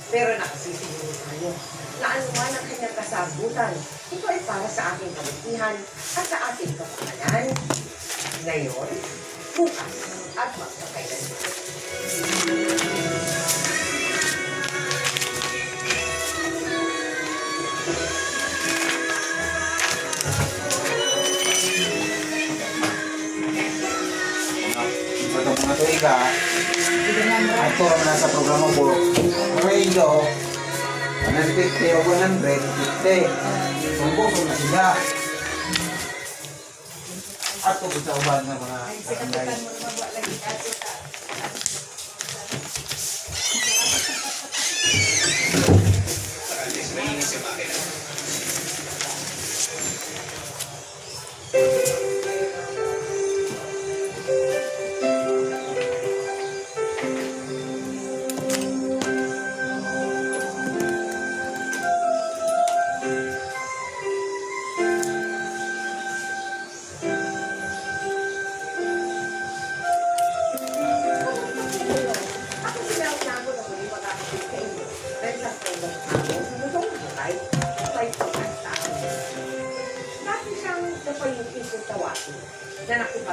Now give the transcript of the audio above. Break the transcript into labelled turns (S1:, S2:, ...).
S1: Pero nakasisiguro tayo na anuman ang kanyang kasabutan, ito ay para sa ating kabutihan at sa ating kapakanan. Ngayon, bukas, at magpakailanman.
S2: Sa itong mga tuig ha, ato raman na sa programa po. Radio, 150 o 150. Sumbo na sila. Ato ko sa uban ng mga barangay.
S3: Malinis yung makina.
S1: Ako si Mel Sango na muli mag-aakit sa inyo dahil sa kwentong amo sa totoong buhay, may pagkanta. Dati siyang napayuki kung tawagin na nakipag